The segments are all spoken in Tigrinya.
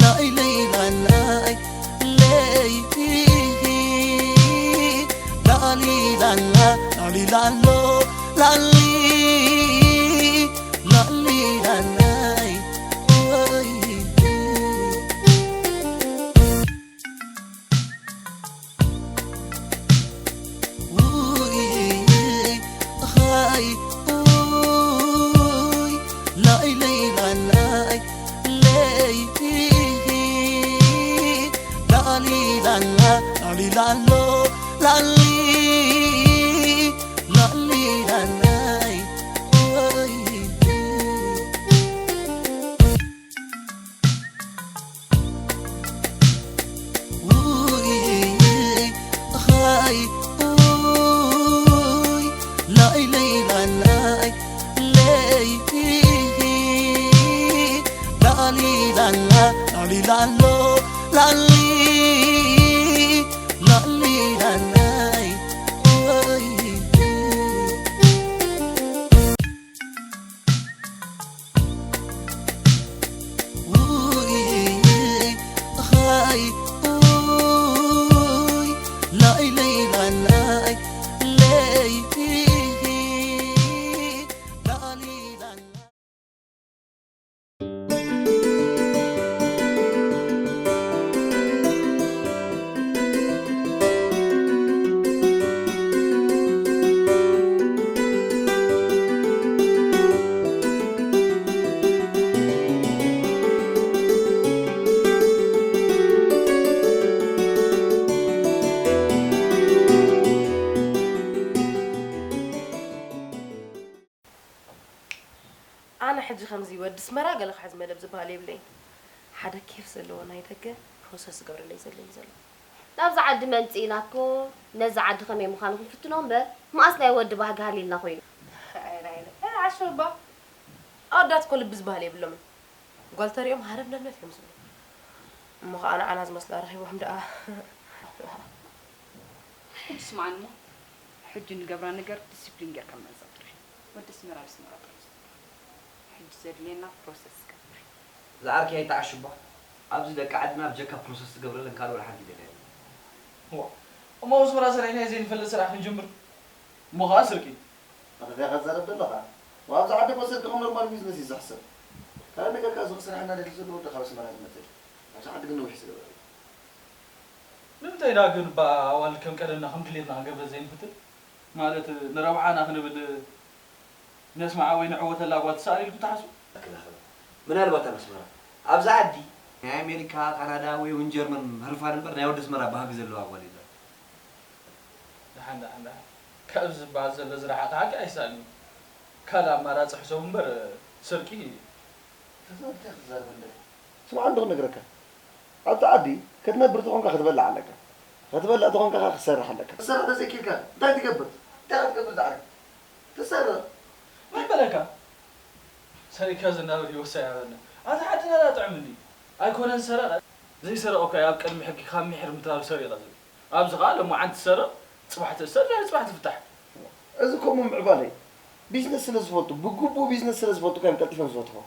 ላሊ ላላ ላሊ ላሎ ላሊ ላሊ ላላይ ወይ ውይ ኻይ ውይ ላሊ ላላ ኣነ ሕጂ ከምዚ ወዲ ኣስመራ ገለ ክሕዝ መደብ ዝበሃል የብለይን። ሓደ ኬፍ ዘለዎ ናይ ደገ ፕሮሰስ ዝገብረለይ ዘሎ እዩ ዘሎ። ናብዚ ዓዲ መምፂእና እኮ ነዚ ዓዲ ከመይ ምዃኑ ክንፍትኖ እምበር፣ መኣስ ናይ ወዲ ባህጊ ሃልዩልና ኮይኑ። ኣይ፣ ናይ፣ ናይ፣ ዓሸባ ኣወዳት እኮ ልቢ ዝበሃል የብሎምን። ጓል ተሪኦም ሃረምነምነት እዮም ዝብሉ። እሞ ኸዓ ንዓና ዝመስላ ረኺቦም ደኣ። ሕጂ ስምዓኒ እሞ፣ ሕጂ ንገብራ ነገር ዲሲፕሊን ጌርካ ምዕዛብ ጥራሕ። ወዲ ኣስመራ ብኣስመራ ጥራሕ ዝገብር። ሕጂ ዘድልየና ፕሮሰስ ክገብር። ዝዓርከይ ኣይተዓሽባ። ኣብዚ ደቂ ዓድና ብጀካ ፕሮሰስ ዝገብረለን ካልእ ወላ ሓንቲ ይደልያ የለን። እዋ፣ እሞ ኣስመራ ሰሪሕና ዘይንፈልጥ ስራሕ ክንጅምር? እሞ ኸዓ ስርቂ። ኣታ እንታይ ኸትዛረብ ዘለኻ? ወኣብዛ ዓዲ እኮ ስርቂ ከም ኖርማል ቢዝነስ እዩ ዝሕሰብ። ካልእ ነገር ከኣ እዚ ክሰርሐና ደልዩ ዘሎ ወዲ ካብ ኣስመራ ዝመጸ እዩ። ኣብዚ ዓዲ ግን ነዊሕ ዝገበረ እዩ። ንምንታይ ደኣ ግን እባ ኣዋልድ ከም ቀደምና ከም ድሌትና ክንገብረ ዘይንፍትን? ማለት ንረብሓና ክንብል ነስምዓ ወይ ንዕወተላ ጓል ትሰኣል ኢልኩም ትሓስቡ? ኣክላኸ ምናልባት ኣብ ኣስመራ፣ ኣብዛ ዓዲ ናይ ኣሜሪካ፣ ካናዳ ወይ እውን ጀርመን ህርፋን እምበር ናይ ወዲ ኣስመራ ባህጊ ዘለዋ ጓል የላን። ደሓን፣ ደሓን፣ ደሓን። ካብዚ ዝበሃል ዘሎ ዝረሓቐ ሓቂ ኣይሰኣልን እዩ። ካልእ ኣማራጺ ሕሰቡ እምበር፣ ስርቂ። እዚ እንታይ ክትዛረብ እንደ? ስማዕ እንዶ ክነግረካ። ኣብቲ ዓዲ ክትነብር ተኾንካ ክትበልዕ ኣለካ። ክትበልዕ ተኾንካ ኸዓ ክትሰርሕ ኣለካ። ክትሰርሕ ተዘይኪኢልካ እንታይ ትገብር? እንታይ ክትገብር ዝዓርክ? ትሰርሕ። መን በለካ? ሰሪካ ዝናበር ህይወት ሳይሃበና። ኣቲ ዓድና ዳ ጥዕም እንዲ? ኣይኮነን ሰረቐ። ዘይሰረቐ እኳ ኣብ ቅድሚ ሕጊ ካብ ምሕር ምትራሩ ሰሪቐ ዝብል። ኣብዚ ኸዓ ሎማዓንቲ ትሰርቕ፣ ጽባሕ ትእሰር፣ ድሕሪ ጽባሕ ትፍታሕ። እዚ ከምኡ ምዕባለ እዩ። ቢዝነስ ስለ ዝፈልጡ፣ ብግቡእ ቢዝነስ ስለ ዝፈልጡ እኳ እዮም ቀልጢፎም ዝፈትሕዎ።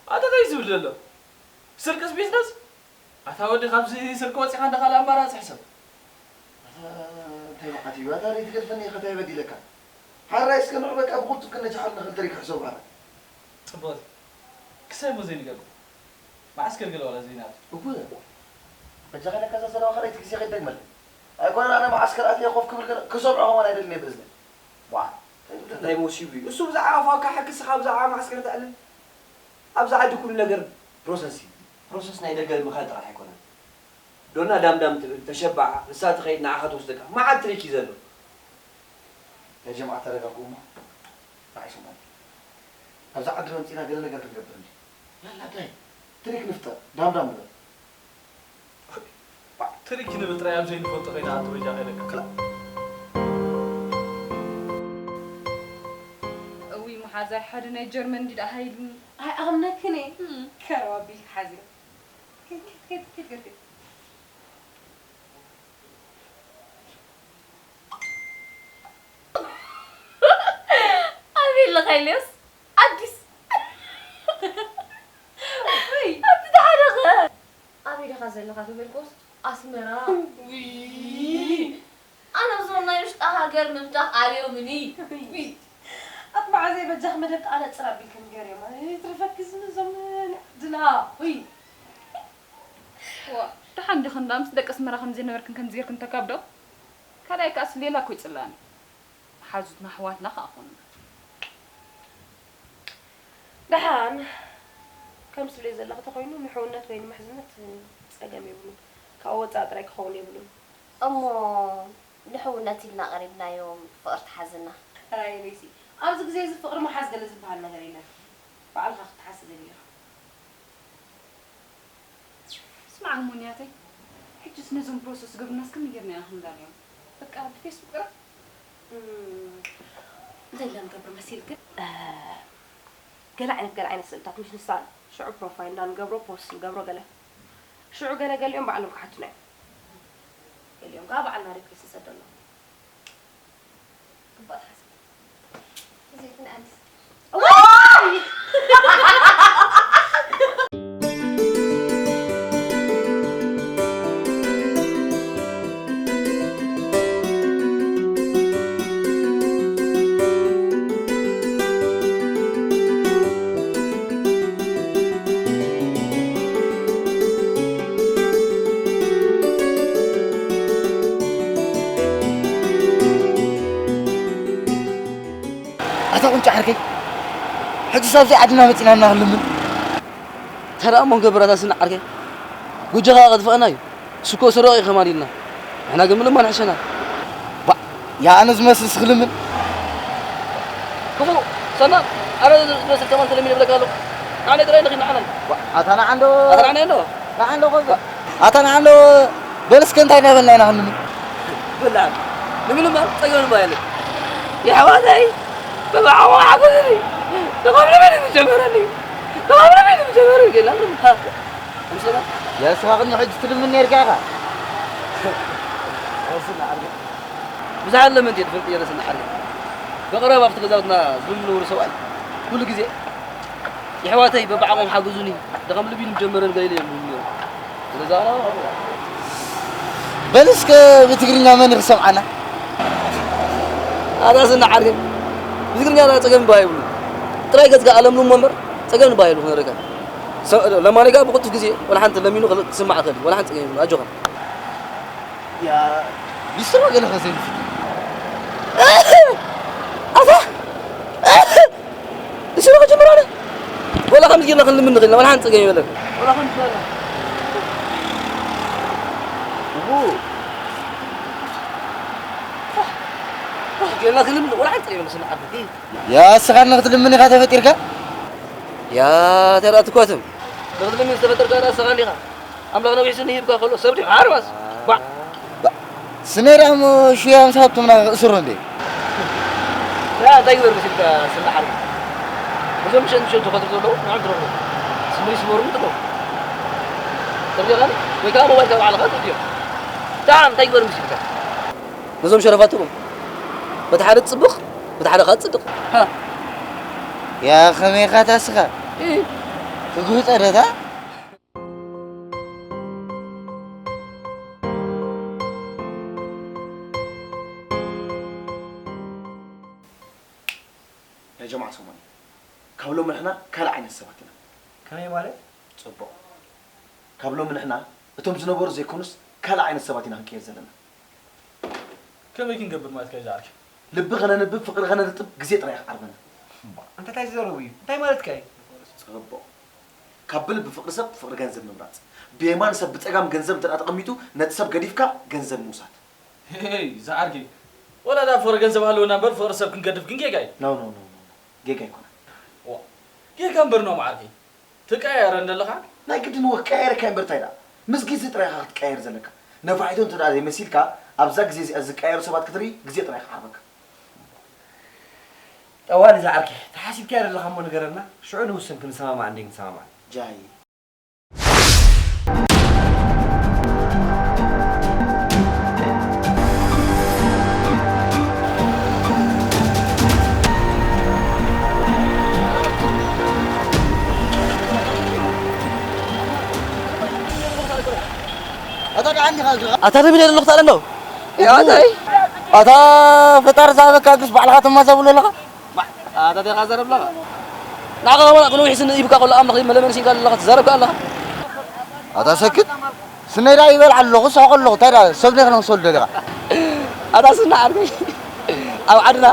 ኣታ እንታይ ዝብል ዘሎ? ስርቅስ ቢዝነስ? ኣታ ወዲ ካብዚ ስርቂ ወጺኻ እንዳ ካልእ ኣማራጺ ሕሰብ። ኣታ እንታይ መዓት እዩ? ኣታ ደይ ትገድፈኒ ኢኻ እንታይ በዲለካ? ሓራይ እስከ ንዑ በቃ ብቕልጡፍ ከነጃሓሉ ንኽእል ተሪክ ሕሰብ ሓራይ። ጽቡቕ። ክሳይ እሞ ዘይንገርኩም። መዓስከር ገለ ዋላ ዘይናቱ። እወ። በጃኻ ነካዛ ዘረባ ካልኣይቲ ግዜ ከይትደግመለይ። ኣይኮነን ኣነ መዓስከር ኣትየ ኮፍ ክብል ገለ ክሰምዖ ከማን ኣይደልን እየ ብእዝነይ። ዋ። እንታይ መሲቡ እዩ? እሱ ብዛዕባ ፋብካ ሕክስኻ ብዛዕባ መዓስከር ተዕልል? ኣብዚ ዓዲ ኩሉ ነገር ፕሮሰስ እዩ። ፕሮሰስ ናይ ደገ ምኻድ ጥራሕ ኣይኮነን። ዶና ዳምዳም ትብል፣ ተሸባዓ፣ ንሳ ትኸይድ ንዓኻ ትወስደካ። መዓት ትሪክ እዩ ዘሎ። ያ ጀምዓ ተረጋግኡ እሞ። ንዓይ ስምዑኒ። ኣብዚ ዓዲ መምፂና ገለ ነገር ክንገብር እንዲ። ያላ እንታይ? ትሪክ ንፍጠር። ዳምዳም ንበል። ትሪክ ክንብል ጥራይ ኣብ ዘይንፈልጦ ከይንኣቱ በጃኻ ኢለካ። ክላ- እውይ መሓዛይ ሓደ ናይ ጀርመን እንዲ ደኣ ሃይሉኒ። ኣይኣምነክን እየ። እም። ከረው ኣቢልካ ሓዚረ። ከይድ፣ ከይድ፣ ከይድ፣ ከይድ፣ ከይድ። ኣበይ ኣለኻ ኢልዮስ? ኣዲስ። ወይ። ኣቲ ደሓን ኢኻ? ዘለኻ ተበልኮስ ኣስመራ። ውይ፣ ኣነ እዞም ናይ ውሽጢ ሃገር ምብታኽ ኣብዮምኒ። ውይ፣ ኣትማዓ ዘይበጃኽ መደብ ኣነጽር ኣቢልክን ገርዮም። ኣይ፣ ትርፈኪ ዝም እዞም ናይ ዓድና። ውይ። ዋ፣ ደሓን ዲኽን ደኣ ምስ ደቂ ኣስመራ ከም ዘይነበርክን ከም ዝገርክን ተካብዶ? ካልኣይ ከኣስ ሌላ እኮ ይጽላኒ። መሓዙትና ኣሕዋትና ከኣ ኾንና። ደሓን ከም ስለ ዘለኺ ተኾይኑ ምሕውነት ወይ ንምሕዝነት ጸገም የብሉን። ካብኡ ወጻኢ ጥራይ ክኸውን የብሉን። እሞ ንሕውነት ኢልና ቀሪብናዮም ፍቕሪ ተሓዝና። ሕራይ ቤሲ፣ ኣብዚ ግዜ እዚ ፍቕሪ ምሓዝ ገለ ዝበሃል ነገር የለን። ባዕልኻ ክትሓስ ገለ ኢኻ። ስማዕ እሞ ንያተይ፣ ሕጅስ ነዞም ፕሮሰስ ዝገብሩናስ ከመይ ጌርና ኢና ክንዳልዮም? በቃ ብፌስቡክ ጥራሕ? እም፣ እንታይ ኢና ንገብር መሲልክን? እ፣ ገለ ዓይነት፣ ገለ ዓይነት ስእልታት ምስ ንሳል፣ ሽዑ ፕሮፋይል እንዳ ንገብሮ፣ ፖስት ንገብሮ ገለ። ሽዑ ገለ ገሊኦም ባዕሎም ክሓቱና እዮም። ገሊኦም ከኣ ባዕልና ሪኩዌስት ንሰደሎም። ግቡእ ኣተሓሳስባ። እዚኣ ትንኣድ። እዋይ! ኣታ ቁንጫ ዓርከይ፣ ሕጂ ሳብዚ ዓድና መጺና እና ክንልምን? እንታይ ደኣ እሞ ንገብር ኣታ ስኒ ዓርከይ? ጎጆኻ ከጥፍኣና እዩ። ንሱ እኮ ሰረቕ እዩ ከማን ኢልና። ንሕና ግን ምልማን ይሕሸና። ባዕ፣ ያ ኣነ ዝመስል ስኽልምን? ክፉእ፣ ሰናም፣ ኣነ ዝመስል ከማን ተለሚን ይብለካ ኣለኹ። ንዓና ጥራይ ንኺድ ንዓና። ባዕ፣ ኣታ ንዓንዶ። ኣታ ንዓና እንዶ። ንዓንዶ ቆንጆ። ኣታ ንዓንዶ። በል እስከ እንታይ እናበልና ኢና ክንልምን? በላዕ። ንምልማን ጸገም ንባየለ። የሕዋተይ፣ ብብዓሞ ሓግዙኒ። ተቐብለመን ዝጀመረኒ። ተቐብለመን ዝጀመረኒ። ጌና ምንም። ሃ። ኣምሰላ። ያ እስኻ ቅድሚ ሕጂ ትልምን ነርካ ኢኻ። ኣስና ዓርከይ። ብዙሓት ለመንቲ እየ ትፈልጥ እየ፣ ኣስና ዓርከይ። ብቐረባ ኣብቲ ገዛውትና ዝልምንውሩ ሰብኣይ ኩሉ ግዜ፣ የሕዋተይ በብዓቕሞም ሓግዙኒ፣ ደኸም ልቢ ንጀመረን ገለ ኢለ እዮም ዝብሉ ነይሮም። ስለዚ ኣነ በል እስከ ብትግርኛ መን ክሰምዓና? ኣታ ስና ዓርከይ፣ ብትግርኛ ጸገም እባ የብሉን። ጥራይ ገጽካ ኣለምልሞ እምበር ጸገም እባ የብሉ ክነግረካ። ሰ-፣ ለማኒ ከኣ ብቕልጡፍ ግዜ ወላ ሓንቲ ለሚኑ ክል-፣ ክስማዕ ይኽእል እዩ። ወላ ሓንቲ ጸገም የብሉን። ኣጆኻ። ያ ሊስትሮ ገለ ከዘይንፍት። ኣታ! ሊስትሮ ከጀምር ኣለ። ወላ ከምዚ ጌርና ክንልምን ንኽእል ኢና። ወላ ሓንቲ ጸገም የለን። ወላ ከምዚ ጌርና። እዎ። ጌርና ክንልምን ወላ ሓንቲ ጸገም የለን። ስነ ዓርኪ። ያ እስኻ ንኽትልምን ኢኻ ተፈጢርካ? ያ ተራ ትኳትም። ንኽትልምን ዝተፈጠርካ ደኣ እስኻ እንዲኻ። ኣምላኽ ነዊሕ ስኒ ሂብካ ከሎ ሰብ ድዩ ሓርባስ? ባዕ። ባዕ። ስመይ ደኣ እሞ ሽያ ምስ ሃብቶምና ክእስሮ እንዴ? ያ እንታይ ግበር መሲልካ ስኒ ሓርባስ? እዞም ምሸት ምሸት ዝኸዱ ዘለዉ ንዕም ትረኽቦ። ስመይ ስበሩኒ ትብሎ። ተርዲኻኒ? ወይ ከዓ ሞባይልካ ባዕልኻ ትእትዮ። ደኣ እንታይ ግበር መሲልካ? ነዞም ሸረፋትኩም በቲ ሓደ ትጽብቕ፣ በቲ ሓደ ከኣ ትጽድቕ። ሃ። ያ ከመይ ኢኻ ታስኻ? እ። ትጉህ ጸደታ? ያ ጀማዓ ሰሞኒ፣ ካብ ሎሚ ንሕና ካልእ ዓይነት ሰባት ኢና። ከመይ ማለት? ጽቡቕ። ካብ ሎሚ ንሕና እቶም ዝነበሩ ዘይኮኑስ ካልእ ዓይነት ሰባት ኢና ክንቅየር ዘለና። ከመይ ክንገብር ማለትካ እዩ ዝዓርከይ? ልቢ ከነንብብ፣ ፍቕሪ ከነንጥብ ግዜ ጥራይ እዩ ክዓርበና። እምባ፣ ኣንታ እንታይ ዝዘረቡ እዩ? እንታይ ማለትካ እዩ? ጽቡቕ። ካብ ብልቢ ፍቕሪ ሰብ ፍቕሪ ገንዘብ ምምራጽ። ብየማን ሰብ ብጸጋም ገንዘብ እንተ ደኣ ተቐሚጡ፣ ነቲ ሰብ ገዲፍካ ገንዘብ ምውሳድ። ሄይ፣ ዝዓርከይ። ወላ እዛ ፍቕሪ ገንዘብ ሃለወና እምበር ፍቕሪ ሰብ ክንገድፍ ግን ጌጋ እዩ። ኖ፣ ኖ፣ ኖ፣ ኖ፣ ኖ። ጌጋ ኣይኮነን። ዋ፣ ጌጋ እምበር ነው መዓርከይ። ትቀያየር እንደለኻ? ናይ ግድን እወ ክቀያየር እካ እምበር እንታይ ደኣ? ምስ ግዜ ጥራይ ኢኻ ክትቀያየር ዘለካ። ነፋሒቶ እንተ ደኣ ዘይመሲልካ፣ ኣብዛ ግዜ እዚኣ ዝቀያየሩ ሰባት ክትርኢ ግዜ ጥራይ ክዓርበካ። ጠዋሊ ዝዓርከይ፣ ተሓሲብካዮ ዘለኻ እሞ ንገረና፣ ሽዑ ንውስን ክንሰማማዕ እንድዩ ክንሰማማዕ። ጃይ። ኣታ ደኣ እንዲኻ እግርኻ ኣታ ደብል የለ ኣለኹ ታለ ነው። ያዋታይ ኣታ ፈጣሪ ዝሃበካ እግርስ ባዕልኻ ተማዛብሎ ኣለኻ። ኣታ ደኻ ዘረብ ኣለኻ። ንዓኻ ወላ ክንውሒ ስነ ይብካ ከሎ ኣምላኽ መለመን ሲንካ ኣለኻ ትዛረብካ ኣለኻ። ኣታ ሰክት ስነይ ደኣ ይበልዓ ኣለኹ፣ ስሕቕ ኣለኹ። እንታይ ደኣ ሰብ ኔርና ክሰሉ ደሊኻ? ኣታ ስና ዓርከይ፣ ኣብ ዓድና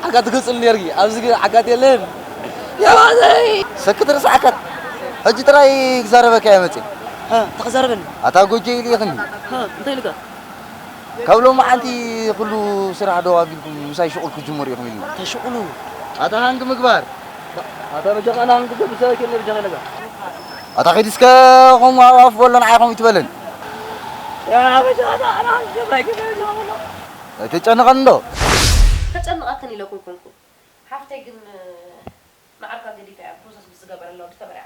ዓጋት ትገጽሉ ኔርኪ፣ ኣብዚ ግን ዓጋት የለን። ያዋዘይ! ሰክት ርእሲ ዓካት። ሕጂ ጥራይ ክዛረበካ እየ መጽየ። እ፣ እንታይ ክዛረበኒ? ኣታ ጎጆ ኢሉ ኢኽኒ። እ፣ እንታይ ኢልካ? ካብ ሎማዓንቲ ኩሉ ስራሕ ደው ኣቢልኩም ምሳይ ሽቑል ክትጅምሩ ኢኹም ኢልና። እንታይ ሽቑሉ? ኣታ ሃንግ ምግባር። ኣታ በጃኻ ኣና ሃንግ ገብር ሰበይ ከለ በጃኻ ኢለካ። ኣታ ኸይድ እስከ ኸም ኣብ ኣፍ በሎ ንዓይ ኸም ይትበለን። ያ በጃኻ ኣና ሃንግ ገብር ኣይከ ኣይተጨንቐን እንዶ። ከጨንቐክን ኢለ ኣይኮንኩን። ሓፍተይ ግን ንዓርካ ገዲፋ እያ ፕሮሰስ ምስ ዝገበረላ ወዲ ተበሪዓ።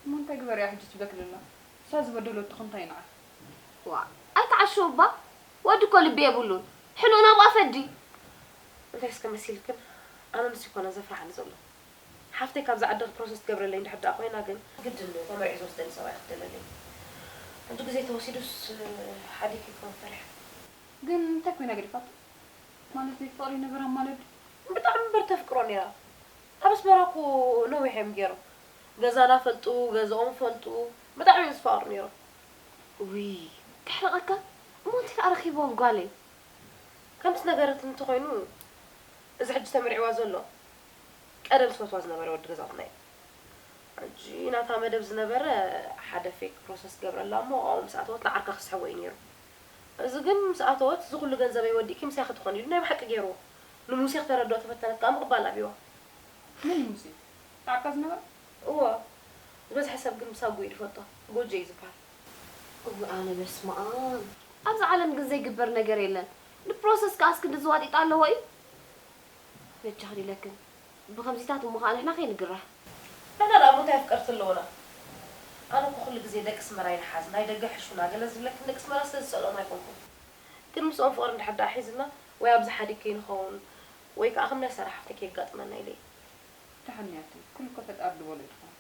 እሞ እንታይ ግበር እያ ሕጂ ትብለኪ ዘላ? እሳ ዝበደለቶ እንታይ ንዓ? ዋእ፣ ኣይትዓሽው እባ። ወዲ እኮ ልቢ የብሉን። ሕኑእ ናብኣ ፈዲ። እንታይ እስከ መሲልክን? ኣነ ንሱ ይኮነ ዘፍርሓኒ ዘሎ። ሓፍተይ ካብዛ ዓዲ ፕሮሰስ ትገብረለይ እንድሕር ደኣ ኮይና ግን ግድን ተመሪዑ ዝወስደኒ ሰብኣይ ክትደለለይ። ሕጂ ግዜ ተወሲዱስ ሓዲገ ክኸውን ፈሪሐ። ግን እንታይ ኮይና ገዲፋቶ? ማለት ዘይትፈቕሪ ነበራ ማለት ድዩ? ብጣዕሚ እምበር ተፍቅሮ ነይራ። ኣብ ኣስመራ እኮ ነዊሕ እዮም ገይሮም። ገዛና ፈልጡ፣ ገዛኦም ፈልጡ። ብጣዕሚ እዮም ዝፋቐሩ ነይሮም። ውይ፣ ከሕርቐካ። እሞ እንታይ ደኣ ረኺቦም ጓለይ? ከምቲ ዝነገረትኒ እንተኾይኑ፣ እዚ ሕጂ ተመርዒዋ ዘሎ ቀደም ዝፈትዋ ዝነበረ ወዲ ገዛትና እዩ። ሕጂ ናታ መደብ ዝነበረ ሓደ ፌክ ፕሮሰስ ትገብረላ እሞ ኣብኡ ምስ ኣተወት ንዓርካ ክስሕቦ እዩ ነይሩ። እዚ ግን ምስ ኣተወት እዚ ኩሉ ገንዘበይ ወዲእኪ ምሳይ ክትኾኒ ኢሉ ናይ ብሓቂ ገይርዎ። ንሙሴ ክተረድኦ ተፈተነት ከኣ ምቕባል ኣብይዋ። መን እዩ ሙሴ? እቲ ዓርካ ዝነበረ? እወ። ዝበዝሐ ሰብ ግን ብሳጉኡ እዩ ዝፈልጦ። ጎጆ እዩ ዝበሃል። እወ ኣነ በስመኣብ። ኣብዚ ዓለም ግን ዘይግበር ነገር የለን። ንፕሮሰስ ከኣስ ክንዲ ዝዋጢጣ ኣለዎ እዩ። በጃኽን ኢለክን። ብኸምዚታት እሞ ኸኣ ንሕና ከይንግራህ። ንሕና ደኣ እሞ እንታይ ኣፍቀርቲ ኣለውና? ኣነ እኮ ኩሉ ግዜ ደቂ ኣስመራ ይንሓዝ፣ ናይ ደገ ሕሹና ገለ ዝብለክን ደቂ ኣስመራ ስለ ዝጸልኦም ኣይኮንኩን። ግን ምስኦም ፍቕሪ እንድሕር ደኣ ሒዝና ወይ ኣብዚ ሓዲግ ከይንኸውን ወይ ከኣ ከም ናይ ሳራ ሓፍተይ ከየጋጥመና ኢለ እየ። ደሓን እያ እትብል። ኩሉ እኮ ፈጣሪ ዝበሎ እዩ ዝኸውን።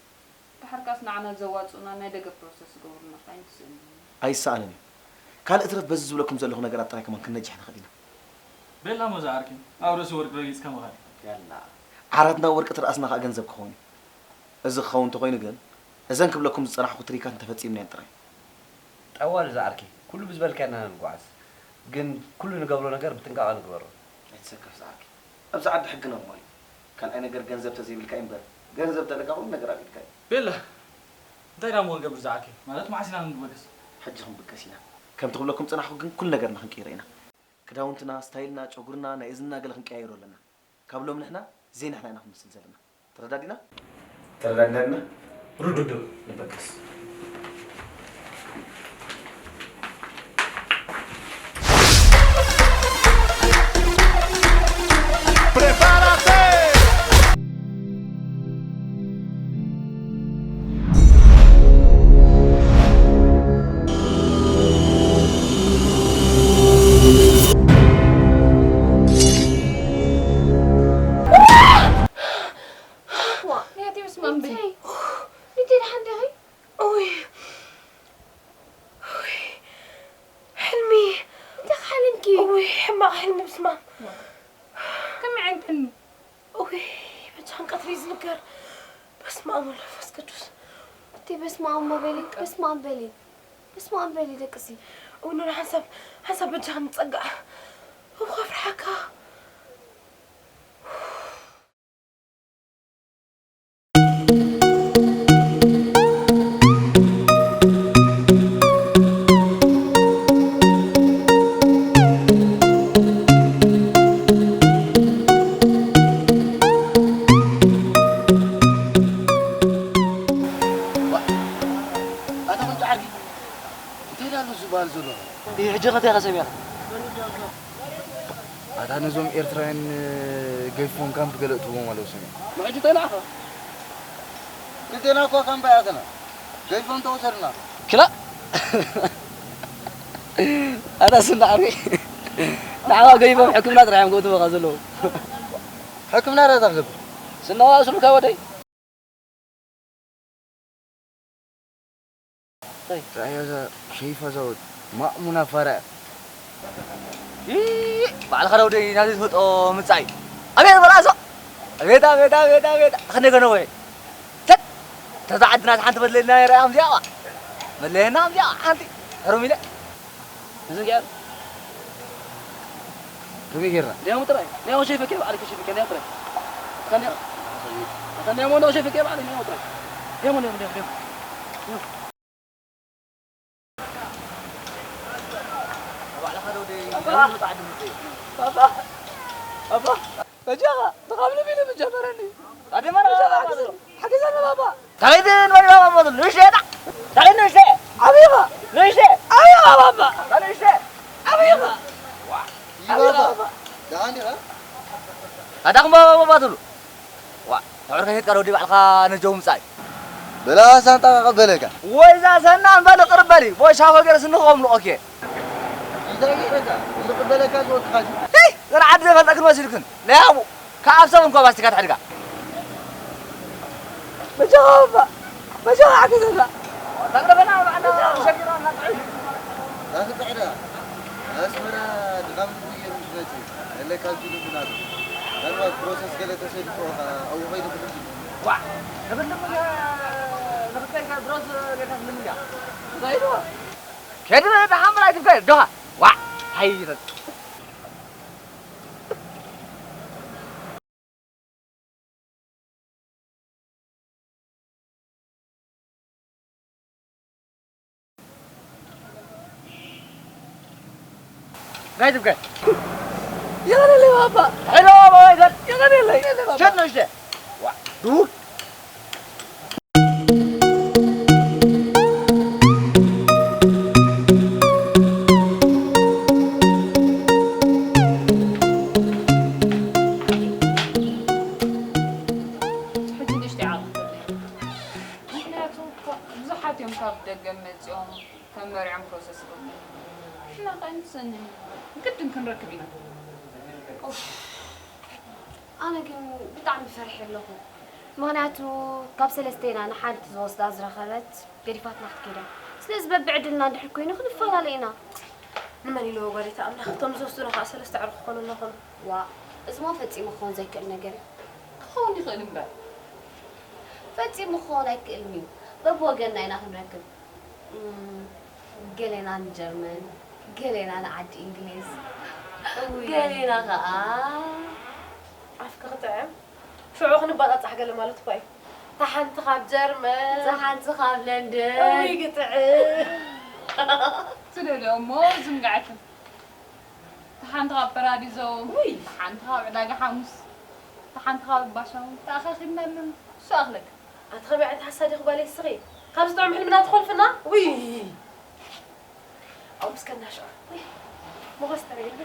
ደሓር ከኣስ ንዓና ዘዋጽኡና ናይ ደገ ፕሮሰስ ዝገብሩልና ጥራይ እንትስእኑ። ኣይሰኣንን እዩ። ካልእ ትረፍ በዚ ዝብለኩም ዘለኹ ነገራት ጥራይ ከማን ክንነጅሕ ንኽእል ኢና። ቤላ እሞ ዝዓርከይ፣ ኣብ ርእሲ ወርቂ ረጊጽካ ምኻድ። ያላ። ዓራትና ወርቂ ትርኣስና ከኣ ገንዘብ ክኸውን እዩ። እዚ ክኸውን እንተኾይኑ ግን፣ እዘን ክብለኩም ዝጸናሕኩ ትሪካት እንተፈጺምናየን ጥራይ። ጠዋል ዝዓርከይ፣ ኩሉ ብዝበልካዮ ኢና ንጓዓዝ። ግን ኩሉ ንገብሮ ነገር ብጥንቃቐ ንግበሮ። ኣይትሰከፍ ዝዓርከይ። ኣብዚ ዓዲ ሕጊ ነርማል እዩ። ካልኣይ ነገር ገንዘብ ተዘይብልካ እዩ እምበር፣ ገንዘብ ተለካ ኩሉ ነገር ኣብ ኢድካ እዩ። ቤላ፣ እንታይ ደኣ እሞ ክንገብር ዝዓርከይ? ማለት መዓስ ኢና ክንበገስ? ሕጂ ክንብገስ ኢና። ከምቲ ክብለኩም ዝጸናሕኩ ግን ኩሉ ነገርና ክንቅይሮ ኢና። ክዳውንትና፣ ስታይልና፣ ጨጉርና፣ ናይ እዝንና ገለ ክንቀያይሮ ኣለና። ካብ ሎም ንሕና ዘይንሕና ኢና ክንመስል ዘለና። ተረዳዲና? ተረዳዲና ዲና? ርዱእ ዶ? ንበገስ። Prepárate! ዋ፣ ያቲ በስመ ኣብ በሊ። እንታይ? ልጄ ደሓን ዲኺ? ኡይ። ኡይ። ሕልሚ። እንታይ ሓሊምኪ? ኡይ፣ ሕማቕ ሕልሚ በስመ ኣብ። ከመይ ዓይነት ሕልሚ? ኡይ፣ በጃኽን ቀትሪ ዝንገር። በስመ ኣብ ወወልድ ወመንፈስ ቅዱስ። እቲ በስመ ኣብ እሞ በሊ፣ በስመ ኣብ በሊ። በስመ ኣብ በሊ ደቅሲ። እውይ፣ ኖኖ፣ ሓንሳብ፣ ሓንሳብ በጃኽን ንጸጋዕ። እው፣ ከፍርሓካ። ኣታ ቁንጫ ዓርኪ፣ እንታይ ደኣ ኣሎ ዝበሃል ዘሎ? ይህ ሕጂ ኸ እንታይ ኸ ሰሚዕኻ? ኣታ ነዞም ኤርትራውያን ገይፎም ካምፕ ገለ እትዎም ኣለዉ ሰሚዐ። ንሕጂ እንታይ ንዓኻ? ክልቴና እኮ ካምፕ ኣይኣተና። ገይፎም ተወሰድና። ክላ ኣታ ስና ዓርኪ፣ ንዓኻ ገይፎም ሕክምና ጥራሕ እዮም ክእትዉኻ ዘለዉ። ሕክምና ዳታ ክገብር? ስና ዋእ ስሉካ ወደይ። ራእዮ ዘ ሸይፈ ዘውድ ማእሙና ፈረ። ይይ፣ ባዕልኻ ዶ ደይ ናዚ ትፈልጦ ምጻይ? ኣቤት በላሶ። ኣቤት፣ ኣቤት፣ ኣቤት፣ ኣቤት። ኣኸነ ገነ ወይ። ተት፣ ተዛ ዓድና ሓንቲ በድለና ይረኣ ከምዚኣ። በድለና ከምዚኣ ሓንቲ። ሕሩም ኢለ። እዚ ገር። ከመይ ጌርና? ሊያሙ ጥራይ። ሊያሙ ሸይፈ ኬፍ ዓለከ ሸይፈ ኬፍ ሊያሙ ጥራይ። ከንያ-፣ ከንያ ሞንዶ ሸይፈ ኬፍ ዓለከ ሊያሙ ጥራይ። ሊያሙ፣ ሊያሙ፣ ሊያሙ፣ ሊያሙ። ባባ! ባባ! በጃኻ፣ ተቓብሎ ቢሉ ምጀመረኒ። ኣደመራ! በጃኻ፣ ሓግዘኒ፣ ሓግዘኒ ባባ። ታሪክ ንበል ባባ፣ ንእሽተይ እታ። ታሪክ ንእሽተይ። ዓብይኻ። ንእሽተይ። ዓብይኻ ባባ። ንእሽተይ። ዓብይኻ። ይባባ። ደሓን ዲኻ? ኣዳኹም ባባ፣ ባባ ትብሉ። ዋ፣ ተዕርከ ሸጥካ ዶ ባዕልኻ ነጀው ምጻይ? በላ ሳንጣ ቀበለካ። ወይ እዛ ሰና እምባ ንቕርብ በሊ። ቦይ ሻፎ ገይረ ስንኾም ንቆኬ። እንታይ ገይረካ? ንቕበለካ ዝወጥኻሽ? ሄይ፣ ገና ዓዲ ዘይፈልጠክን መሲልክን። ናይ ኣቡ፣ ካብ ሰብ እንኳ ባስቲካ ትሕድጋ። መጃኻ እባ፣ መጃኻ ሓገዘና። ተቕርበና ባዕና ሸጊሮና ጥዑይ። ዳኺ ጥዕዳ። ኣስመራ ድኻም ዝብየር ምስ መጽእ፣ ገለ ካብ ኪሎ ምናምን። ምናልባት ፕሮሰስ ገለ ተሰዲቑ ኸዓ ኣብኡ ኸይዱ ክሕግዝ። ዋዕ! ንኽልም፣ ንኽልም ፕሮሰስ ገለ ክልም እያ። እንታይ ኢልዋ? ከድመ ተሓምል ኣይትብከ፣ ዶኻ። ዋዕ! ሃይ ይፈል። ናይ ትብከ። የቐለለይ ባባ። ሄሎ፣ ባባ፣ ይዘር። የቐለለይ ባባ። ሸት ነው እሺ። ዋ፣ ዱር። ሕጂ ንእሽተይ ዓቕሊ ምኽንያቱ እኮ ብዙሓት እዮም ካብ ደገ መጺኦም ተመሪዖም ፕሮሰስ ይገብሩ። ንሕና ከ ኣይንስእንን ኢና። ግድን ክንረክብ ኢና። ኡፍ፣ ኣነ ግን ብጣዕሚ ፈሪሐ ኣለኹ። ምኽንያቱ ካብ ሰለስቴና ንሓንቲ ዝወስዳ ዝረኸበት ገዲፋትና ክትከይድ እያ። ስለዚ በብዕድልና እንድሕር ኮይኑ ክንፈላለ ኢና። ንመን ኢልዎ ጓል ኣምላኽ፣ እቶም ዝወስዱና ኸዓ ሰለስተ ኣዕሩኽ ክኾኑልና ኾኑ። ዋእ፣ እዚሞ ፈጺሙ ክኾን ዘይክእል ነገር እዩ። ክኸውን ይኽእል እምበር። ፈጺሙ ክኾን ኣይክእልን እዩ። በብወገንና ኢና ክንረክብ። እም፣ ገሌና ንጀርመን፣ ገሌና ንዓዲ እንግሊዝ፣ እውይ። ገሌና ኸዓ ኣፍኪ ክጥዕም፣ ሽዑ ክንባጻጻሕ ገለ ማለት እኳ እዩ። እታ ሓንቲ ካብ ጀርመን፣ እታ ሓንቲ ካብ ለንደን። እውይ ግጥዕም። ትደልዮ እሞ ዝንጋዕክን። እታ ሓንቲ ካብ ፓራዲዞ፣ ውይ። እታ ሓንቲ ካብ ዕዳጋ ሓሙስ፣ እታ ሓንቲ ካብ ባሻው ተኣኻኺብና ኣለና። እሱ ኣኽለክ። ኣቲ ከመይ ዓይነት ሓሳድ ኢኺ ጓለይ እስኺ? ካብ ዝጥዕም ሕልምና ትኾልፍና? ውይ! ኣብኡ ምስከና ሽዑ። ውይ! ሞኸስ ተረየሉ።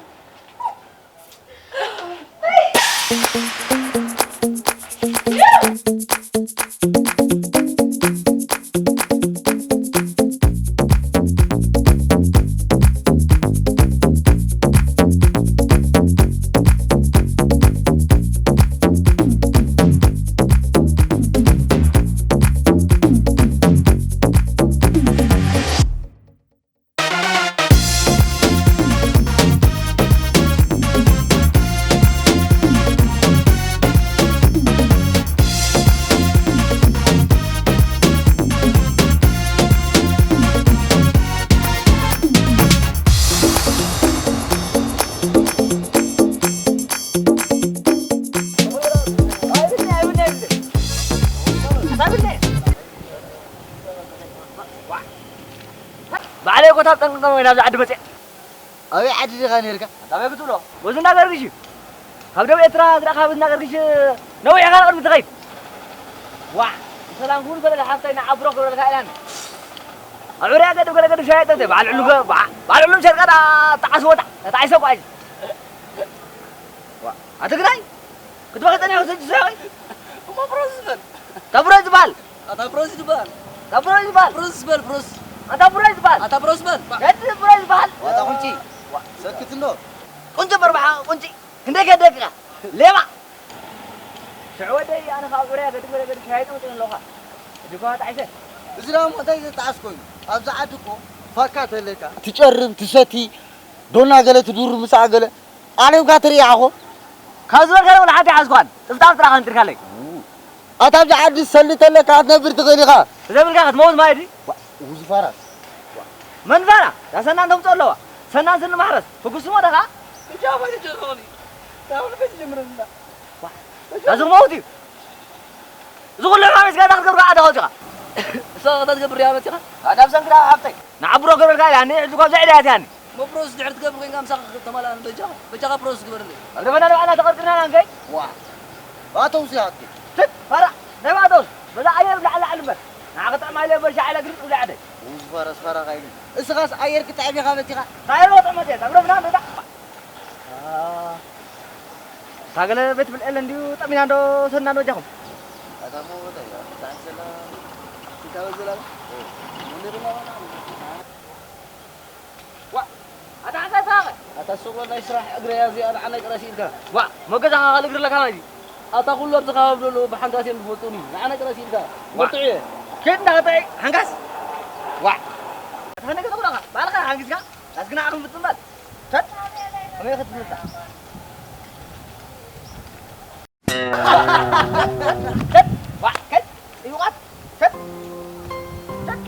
ባዕለይ እኮ ታብ ጠንቅጠን ወይ ናብዚ ዓዲ መፅእ። ኣበይ ዓዲ ዲኻ ነርካ? ኣበይ ክትብሎ? በዚ እናገርግሽ እዩ። ካብ ደቡብ ኤርትራ ዝረኣኻ በዚ እናገርግሽ ነዊሕ ኢኻ ንቕድሚ ትኸይድ። ዋዕ! ሰላም ክብል ፈለገ ሓፍታይ ንዓብሮ ክብለልካ ኢላኒ። ኣብ ዕርያ ገድብ ገለ ገድብ ሻይ ጠጥየ። በዓል ዕሉ ገ-፣ በዓ-፣ በዓል ዕሉ ሸርቀ ዳ-፣ ተዓስቦ ታ-፣ ተዓይሰ ቋይ። ዋዕ! ኣቲ ግዳይ! ክትበኺ ጸኒሑ ሰጅ ሰያዊ? እሞ ፕሮስ ዝበል። ታብሮ ዝበሃል። ኣታ ፕሮስ ዝበሃል። ታብሮ ዝበሃል። ፕሮስ ዝበል፣ ፕሮስ። ኣታ ፕሮስ ዝበሃል። ኣታ ፕሮስ ዝበል። ገድ ፕሮስ ዝበሃል። ዋታ ቁንጪ። ሰክት እንዶ። ቁንጪ በርባሓ ቁንጪ። ክንደይ ከደቅኻ? ሌባ። ሽዑ ወደይ ኣነ ካብ ዑርያ ገድግ ወደ ገድግ ሻይጥ መጥን ኣለኻ። ድኳ ተዓይሰ። እዚ ደኣ እንታይ ዘጣዓስ ኮይኑ? ኣብዚ ዓዲ እኮ ፋካ ተለካ ትጨርም ትሰቲ ዶና ገለ ትዱር ምሳኣ ገለ ኣነ እኳ ትርኢ ኣኾ ካብ ዝበልካ እውን ሓንቲ ሓዝኳን ጥፍጣፍ ጥራኻ እንትርካለይ ኣታ ኣብዚ ዓዲ ሰሊ ተለካ ክትነብር ትኽእል ኢኻ። ተዘብልካ ክትመውት ማይ ድዩ? ውዚ ፋራስ መን ፋራ? ዳሰና እንተምፅኦ ኣለዋ ሰናን ስኒ ማሕረስ ፍጉስሞ ደኻ እጃ ባይደ ጀርኸኒ ታሁን ቤት ጀምረና እዚ ክመውት እዩ። እዚ ኩሉ ዕማም ሒዝካ እንታይ ክትገብር ዓዲ ኣውፂኻ? ንስኻ እንታይ ትገብር እያ መፂኻ? ኣዳም ሰንግዳ ሓብተይ ንዓብሮ ገበልካ እያ እኔ ሕጂ ኳ ዘዕዳ እያ ትያኒ እሞ ፕሮሰስ ድሕሪ ትገብር ኮይንካ ምሳኻ ክተማላእን በጃኻ በጃኻ ፕሮሰስ ግበርለይ ኣብ ደፈና ንባዕልና ተቐርቅርና ናንከይ ዋ ባተውሲ ሃትኪ ትት ፋራ ናይ ባተውስ በዛ ኣየር ብላዕሊ ላዕሊ እምበር ንዓ ክጥዕማ ኢለ በሻ ዕለ ግርጥ ብላ ዕደይ ውዝ ፈረስ ፈራ ካይኒ እስኻስ ኣየር ክጥዕም ኢኻ መፂኻ ካየር ወጥዕ መፅአ ኣብ ደፍና ንዳ እታ ገለ ቤት ብልዒ ኣለ እንድዩ ጠሚና እንዶ ሰና እንዶ ጃኹም ኣታ ሞ ወደ ያ እንታይ ዘላ እንታይ ዘላ ወንደ ድማ ወላ ዋ ኣታ ሓንሳይ ሳቐ ኣታ ሱቕ ናይ ስራሕ እግረ ያ እዚኣ ንዓና ቅረስ ኢልካ ዋ መገዛኻ ካልእ እግሪ ኣለካ ማለት እዩ ኣታ ኩሉ ኣብዚ ከባቢ ዘሎ ብሓንጋስ እዮም ዝፈልጡኒ ንዓና ቅረስ ኢልካ ዋ። ብርቱዕ እየ ኬድ እንዳቐጠዐ ሓንጋስ ዋ ኣታ ነገ ተቑራኻ ባልኻ ሓንጊስካ ኣስግና ዓኹም ብትምባል ተት ከመይ ክትምልታ ተት ዋ ከት ይውቃት ተት ተት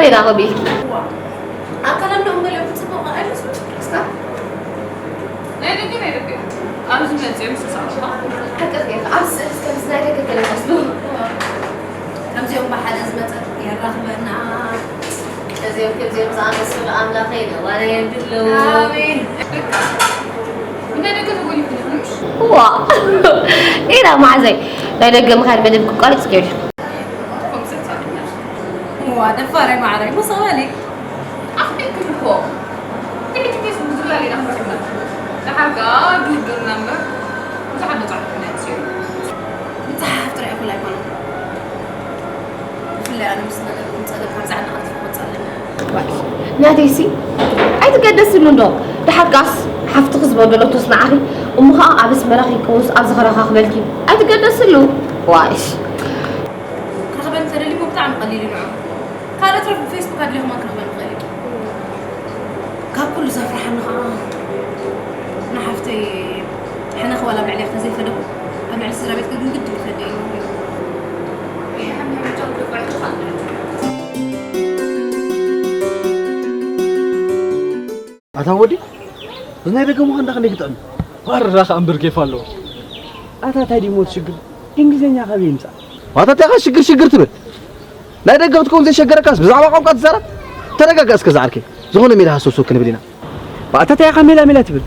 ሌላ ኸቢልኪ ኣካላም ደሞ ገለ ብፅቡቕ ኣይመስሉ እስካ ናይ ደገ ናይ ደገ ኣብዚ መፅኦም ዝተሳዕባ ሓቂ ጌርካ ኣብ ስእሊ ከምዚ ናይ ደገ ገለ መስሉ ከምዚኦም ብሓደ ዝመፀ የራኽበና። እዚኦም ከምዚኦም ዝኣመሰሉ ኣምላኸይ ነዋና የብሉ። ኣሜን። ናይ ደገ ተጎሊፍኩም ዲኹም? ዋ ኢና ማዕዘይ ናይ ደገ ምኻድ መደብ ክቋርጽ ገይሩ። ዋ ደፋረይ ማዕረይ መሰባሊ ኣኽቢርኩም እኮ። ትዕቢት ኬስ ብዙላ ሌላ ምርሕና። ደሓር ከኣ ድውድርና እምበር ብዙሓት መጻሕፍትና ይጽዮን። መጽሓፍ ጥራይ እኹል ኣይኮነን። ብፍላይ ኣነ ምስ ነገርኩም ጸገም ካብ ዝዓና ቀልጢፈ ክወጽእ ኣለኒ። ናተይሲ ኣይትገደስሉ እንዶ። ደሓር ከኣስ ሓፍትኺ ዝበደለቶስ ንዓኺ እሞ ኸኣ ኣብ ኣስመራ ከይከውንስ ኣብዚ ኸረኻኽበልኪ። ኣይትገደስሉ። ዋይሽ። ክረኽበኒ ተደሊኹ ብጣዕሚ ቀሊል እዩ ንዑ። ካልእ ትረፍ ብፌስቡክ ኣድሊኹማ ክረኽበኒ ይኽእል እዩ። ካብ ኩሉ ዘፍርሓኒ ኸዓ ንሓፍተይ ሕነ ክባል ኣብ ልዕሊኣ ተዘይፈደኹ ኣብ ልዕሊ ስድራ ቤት ግን ግድን ክፈደ እዩ። ኣታ ወዲ እዚ ናይ ደገ ምዃን ዳኸ ይግጥዕን? ዋራ ከኣ እምበር ኬፍ ኣለዎ። ኣታ ታይ ድዩ ሞት ሽግር? እንግሊዝኛ ካበይ ይምጻእ? ኣታ ታይ ኢኻ ሽግር ሽግር ትብል? ናይ ደገ ክትከውን ዘይሸገረካስ ብዛዕባ ቋንቋ ትዛረብ? ተረጋጋ እስከ ዝዓርከይ። ዝኾነ ሜዳ ሃሰው ሰው ክንብል ኢና። ኣታ ታይ ኢኻ ሜላ ሜላ ትብል?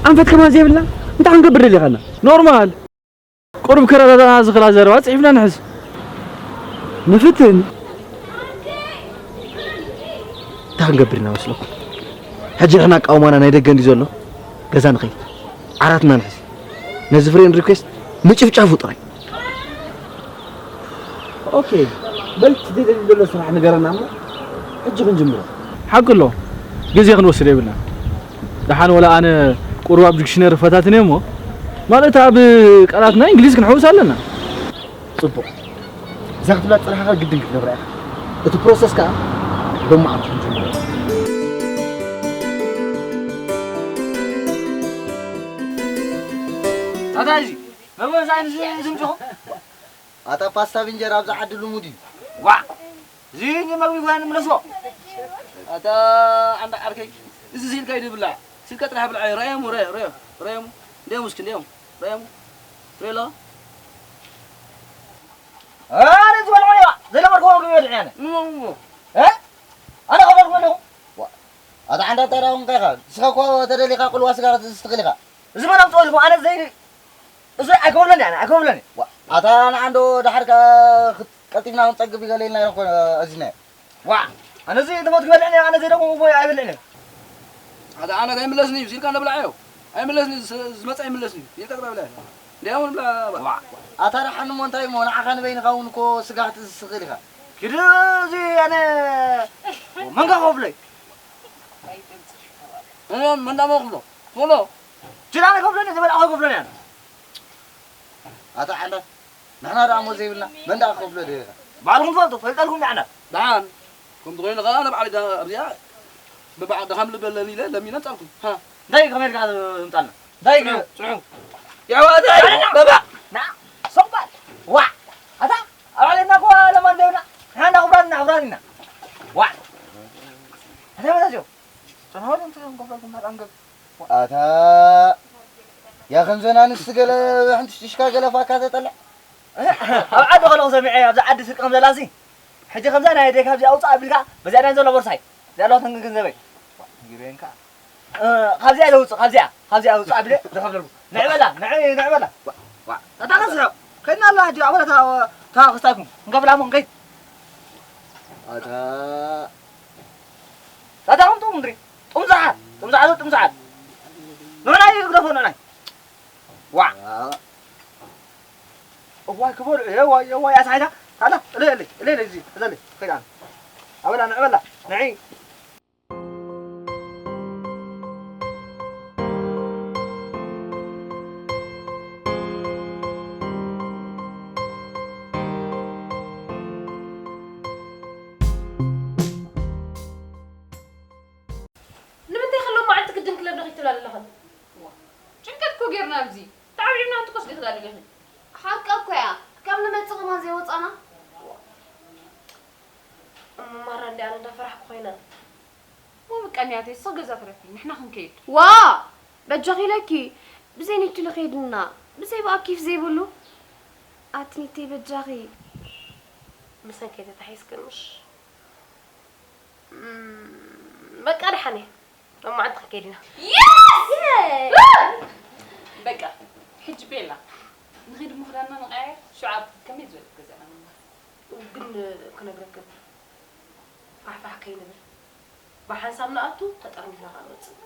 ኣንፈት ከማን ዘይብልና እንታይ ክንገብር ደሊኻና? ኖርማል። ቁሩብ ከረዳዳእና ዝኽእላ ዘረባ ጽሒፍና ንሕዝ። ንፍትን። እንታይ ክንገብር ኢና መስለኩም? ሕጂ ንሕና ኣቃውማና ናይ ደገ እንድዩ ዘሎ፣ ገዛ ንኸይድ። ዓራትና ንሕዝ። ነዚ ፍሬንድ ሪኩዌስት ምጭፍጫፉ ጥራይ። ኦኬ፣ በል እቲ ደልዩ ዘሎ ስራሕ ንገረና እሞ ሕጂ ክንጅምሮ። ሓቂ ኣሎ፣ ግዜ ክንወስድ የብልና። ደሓን ወላ ኣነ ቁሩብ ኣብ ዲክሽነሪ ፈታትነ እሞ፣ ማለት ኣብ ቃላትና እንግሊዝ ክንሕውስ ኣለና። ጽቡቕ። እዛ ክትብላ ዝጸናሕካ ግድን ክትነብራ ኢኻ። እቲ ፕሮሰስ ከኣ ሎም መዓልቲ ክንጅምሮ። ኣታ እዚ መግቢ ምሳይ ምስ ዝምጽኹ ኣታ ፓስታ ብእንጀራ ኣብዚ ዓዲ ልሙድ እዩ። ዋዕ! እዚ መግቢ ጓኒ ምለስዎ። ኣታ ዓንዳ ዓርከይ፣ እዚ ስኢልካ እዩ ዝብላዕ። ስኢልካ ጥራሕ ብልዓዮ። ራየሙ፣ ራየ-፣ ራየ-፣ ራየሙ። እንዲኦም እስኪ፣ እንዲኦም። ራየሙ። ሬሎ። ኣረ ዝበልዖ እያ። ዘለመድኩዎ ምግቢ በልዕ ኣነ። እሞ፣ እሞ። እ? ኣነ ከበልኩ ኣለኹ። ዋ፣ ኣታ ዓንዳ ጠራ እውን ከይኻ። ንስኻ እኮ ተደሊኻ ቁልዋ ስጋ ክትስቲ ክእል ኢኻ። እዚ መን ኣምጽኦ ኢልኩም? ኣነ ዘይ-፣ እዚ ኣይከብለኒ፣ ኣነ ኣይከብለኒ። ዋ፣ ኣታ ንዓንዶ ደሓር ከ-፣ ክት-፣ ቀልጢፍና ክንጸግብ ይገለየልና ኢና እኮ፣ ኣዚና። ዋ፣ ኣነ እዚ ንሞት ክበልዕኒ፣ ኣነ ዘይደግሞ እሞ ኣይበልዕን። ኣታ ኣነ ኣይምለስን እዩ፣ ኢልካ ንብልዓዮ። ኣይምለስን እዩ፣ ዝ-፣ ዝመጽእ ኣይምለስን እዩ፣ ኢልካ ትብላ ብልዓዮ። እንዲያው ንብላ፣ ዋ። ኣታ ደሓን እሞ እንታይ እሞ፣ ንዓኻ ንበይንኻ እውን እኮ ስጋ ክትስኽል ኢኻ። ኪድ፣ እዚ ኣነ መንጋ ከፍለይ። እኔ መንዳ መክፍሎ፣ ቶሎ። ችላ ከፍለኒ፣ ዝበልዓ ከፍለኒ ኣነ። ኣታ ዓንዳት፣ ንሕና ደኣ እሞ ዘይብልና፣ መን ደኣ ክኸፍሎ ደሊኻ? ባዕልኹም ትፈልጡ፣ ፈልጠልኩም ደኣ ዓንዳት። ደሓን፣ ከምቲ ኮይኑ ኸዓ ንባዕለይ ዳ-፣ ኣብዚኣ ብባዕ-፣ ድኻም ልበለኒ ኢለ ለሚነ ኣምጻልኩም። ሃ። እንታይ ከመይ ኢልካ ትምጻልና? እንታይ ጽንሑ፣ ጽንሑ። የሕዋተይ፣ በባ። ና፣ ሶቕ በል። ዋዕ። ኣታ፣ ኣብ ዓለምና እኮ ለማን ዘይብልና። ንሕና እንዳ ክቡራት ኢና፣ ክቡራት ኢና። ዋዕ። ኣታ መታዚኦም። ጨናወት እንተ ከፍለልኩም፣ ኣንገብ። ኣታ ያ ከምዘን ኣንስቲ ገለ ሕንትሽትሽካ ገለ ፋካ ተጠልዕ። ኣብ ዓዲ ከለኹ ሰሚዐ፣ ኣብዛ ዓዲ ስርቂ ከም ዘላሲ። ሕጂ ከምዛ ናይ ኣደይ ካብዚ ኣውፅእ ኣቢልካ፣ በዚኣ ናይ ዘሎ ቦርሳይ። እዚኣ ኣለዋ ተንግን ገንዘበይ። ነጊረየንካ። እ፣ ካብዚኣ ዘውፅእ፣ ካብዚኣ፣ ካብዚኣ ኣውፅእ ኣቢለ ዝኸፍለልኩ። ንዕ በላ፣ ንዕ፣ ንዕ በላ። ዋ፣ ዋ። ኣታ ከስሕቕ። ከይድና ኣላ ሕጂ፣ ኣበለ እታ፣ እታ ክስታይኩም። ክንከፍላ እሞ ክንከይድ። ኣታ ኣታ ከም ጥሙን ድሪ። ጥምዛሓት፣ ጥምዛሓት፣ ጥምዛሓት። ንዕናይ ግደፎ፣ ንዕናይ። ዋዕ። እዋይ ክበልዑ፣ እዋይ፣ እዋይ፣ ኣስሓይታ። ታላ፣ እለ፣ እለ፣ እለ፣ እለ፣ እዚ፣ እዘለ፣ ከይዳ። ኣበላ፣ ንዕበላ፣ ንዒ። ንምንታይ ከሎ መዓልቲ ግድን ክለብ ንኺድ ትብላ ዘለኽን? ዋ፣ ጭንቀት እኮ ጌርና ኣብዚ። ተዓብዒብና እንትኮስ ዲኺ ዳደገኽን? ሓቃ እኮ እያ። ካብ ንመጽእ ከማን ዘይወጻና። እሞ ማራ ዳን እንዳፈራሕኩ ኮይና። ሞ በቃ ንያተይ እሳ ገዛ ትረፊ ንሕና ክንከይድ። ዋ በጃኺ ኢለኪ። ብዘይ ኒቲ ልኸይድና ብዘይ ብኣኪፍ ዘይብሉ። ኣትኒተይ በጃኺ። ምሰን ከይተታሒዝክን ምሽ? እም፣ በቃ ደሓን እየ። ሎማዓንቲ ክንከይድ ኢና። በቃ ሕጂ ቤላ ንኺድ ምኽዳና ንቀያየር ሽዑ ኣብ ከመይ ዝበለ ገዛና ምንባር። ግን ክነግረክን ፋሕፋሕ ከይንብል ብሓንሳብ ንኣቱ ተጠርኒፍና ከዓ ንወፅእ።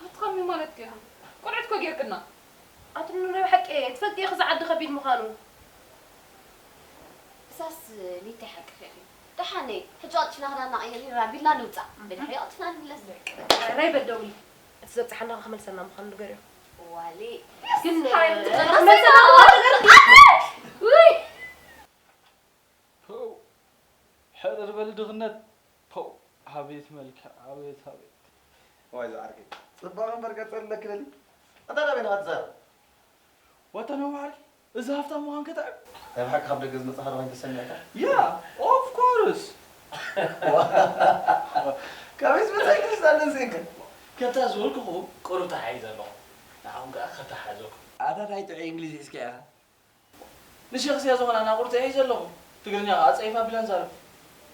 ኣቲ ከመይ ማለት ጌርኩም ቆልዑት እኮ ጌርክና። ኣቲ ኑኑ ናይ ብሓቂ እየ ትፈልጢ ኢኺ እዚ ዓዲ ከቢድ ምዃኑ። እሳስ ኒተይ ሓቅኺ ኢኺ። ደሓነይ ሕጂ ቀልጢፍና ክዳንና ቀይር ይራ ቢልና ንውፃእ። ብድሕሪ ቀልጢፍና ንምለስ። ናይ በደውሊ እቲ ዘብፅሓና ክመልሰና ምዃኑ ንገርዮ። ዋሊ ግን ውይ ፖው! ሕርር በሊ ድኽነት ፖው! ኣቤት መልክዕ ኣቤት ኣቤት። ዋይ ዝዓርከይ ጽባቐ እምበር ቀጸል ኣለኪ ደሊ። ኣንታ ናበይ ኢኻ ትዛረብ? ዋታ ኖ ማዕርከይ እዚ ሃፍታም ምዃንከ እንታይ እዩ? ናይ ብሓቂ ካብ ደገ ዝመጻኻ ዶ ኮይኑ ተሰሚዕካ? ያ ኦፍ ኮርስ። ከመይ ዝመጻ ይክስታለን ዜንከ? ከምታ ዝበልኩኹም ቁሩብ ተሓይዘ ኣለኹ። ንዓኹም ከኣ ከተሓሕዘኩም። ኣታ ታይ ጥዑይ እንግሊዝ ሒዝካ ኢኻ? ንሸኽስያ ዝኾና ናቑርተይ ሒዘ ኣለኹ። ትግርኛ ከኣ ጸይፋ ቢለን ዛረብ።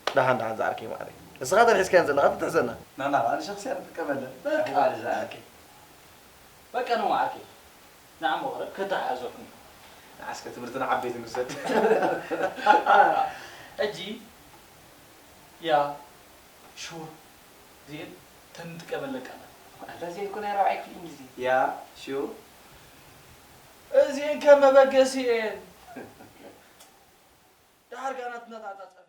ደሓን ደሓን ዝዓርከይ ማዕረይ። ንስኻ ተን ሒዝካየን ዘለኻ ትትሕዘና። ናና ከኣ ንሸኽስያ ንጥቀመለን። በቃ። ኣሕዋት ዝዓርከይ። በቃ ንመዓርከይ። ንዓሞ ቅረብ ከተሓሕዘኩም። ንዓስከ ትምህርትና ዓበይቲ ንውሰድ። ሕጂ ያ ሹር እዚኤን ተን ንጥቀመለን ቃላት። ኣታ እዚኤን እኮ ናይ ራብዓይ ክፍሊ እንግሊዝኛ። ያ ሹር። እዚኤን ከም መበገሲ እየን። ደሓር ከኣ ናትና ተዓጻጸፍን።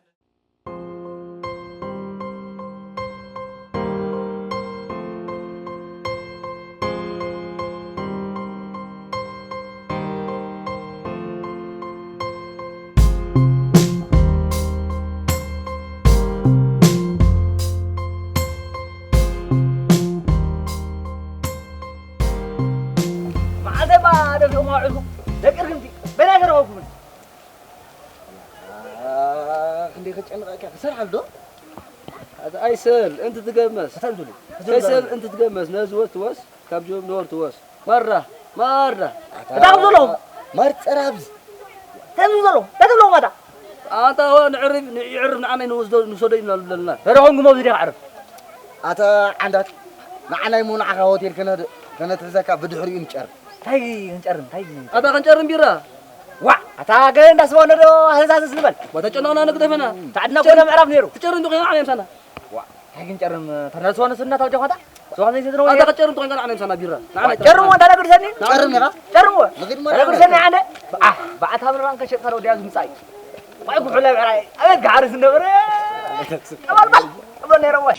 መዓልቲ እባ ደፊእኹም ኣውዒልኩም ደቂ ርግምቲ በናይ ተረኸብኩምን። ክንደይ ከጨንቐካ ክሰርሓሉ ዶ? ኣይሰል እንትትገመስ ፈይሰል እንትትገመስ ነዚ ወስ ትወስ ካብ ጆም ኖር ትወስ ማራ ማራ እታ ዘለኹም ማር ጸራብዝ ተብሉ ዘለኹም ተብሉ ማታ ኣንታ ንዕርብ ንዕርብ ንዓናይ ንወስዶ ንሰዶ ኢና ዘለና ተረኹም ግሞ ብዚያ ዓርብ ኣታ ዓንዳት ንዓናይ ሞ ንዓኻ ሆቴል ከነትሕዘካ ብድሕሪኡ ንጨርም እንታይ ክንጨርም እንታይ ኣታ ክንጨርም ቢራ ዋዕ ኣታ ገ እንዳስባ ነዶ ህዛዝስ ንበል ወተጨናና ንግደፈና ታዕድና ኮነ ምዕራብ ነይሩ ትጨርም ቢኾና ዓነ ምሳና እንታይ ክንጨርም ተነስዋ ንስና ታውጃ ኳታ ዝኾነ ይዘድሮ ኣታ ከጨርም ትኾን ቀናዕ ምሳና ቢራ ጨርሞ እንዳነግር ሰኒ ጨርም ኢኻ ጨርሞ ንግድ ማለት ነግር ሰኒ ኣነ ባዕታ ምራን ከሸጥካ ወዲያ ዝምጻይ ዋይ ጉሑለ ብዕራይ ኣቤት ጋሓሪ ዝነበረ ቀባልባል እቦ ነይረ ወ